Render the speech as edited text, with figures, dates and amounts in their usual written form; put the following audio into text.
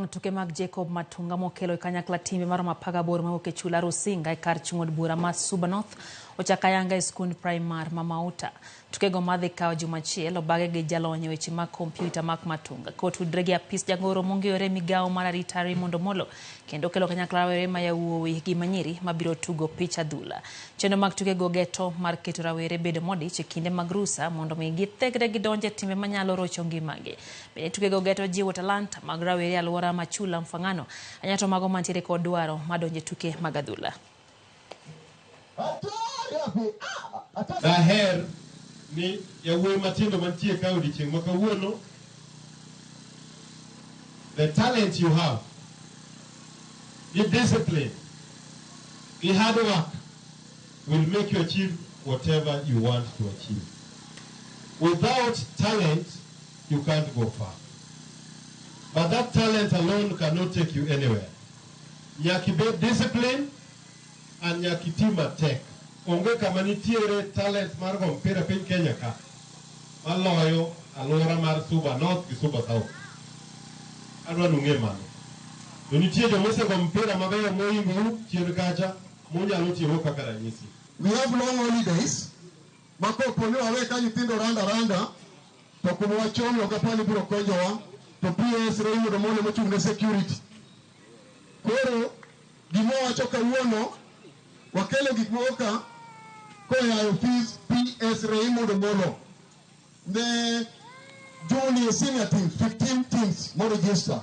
wang' tuke mag Jacob Matunga mokelo e kanyakla timbe maromo 18 mawuok e chula Rusinga e kar chung' od bura ma Suba North ochako ayanga e skund praimar ma Mauta. Tukego madhi kawo juma achiel obage gi jalony e weche mag kompyuta Mark Matunga kotudre gi apis jagoro mong'eyore e migawo mar arita Raymond Omolo kendo kelo kanyakla rawere ma yawuowi gi manyiri mabiro tugo pich adhula. Chenro mag tukego geto mar keto rawere bedo modich e kinde mag rusa mondo mi githegre gidonj e timbe manyalo rocho ngimagi. Bende tukego geto jiwo talanta mag rawere e alwora ma Chula Mfangano ahinya to mago mantiere kod dwaro mar donjo e tuke mag adhula. Daher ni yawuoyi matindo mantie ka odiechieng' ma kawuono, the talent you have, the discipline, the hard work will make you achieve whatever you want to achieve. Without talent, you can't go far. But that talent alone cannot take you anywhere. Nyaka ibed discipline and nyaka iti matek. Onge kama nitiere talent mar go mpira piny Kenya ka maloyo alwora mar Suba North gi Suba South. Adwa ni ung'e mano. To nitie joma osego mpira mabeyo mohingou chien kacha munyalo tiyogo kaka ranyisi. We have long holidays ma kopo ni wawe ka nyithindo randa randa to kuma wachomi ok apar ni biro konyowa to PS Raymond Omolo mochung' ne security. Koro gima wawacho kawuono wakelo gik moko ka koa e ofis PS Raymond Omolo ne junior senior teams 15 teams mo register.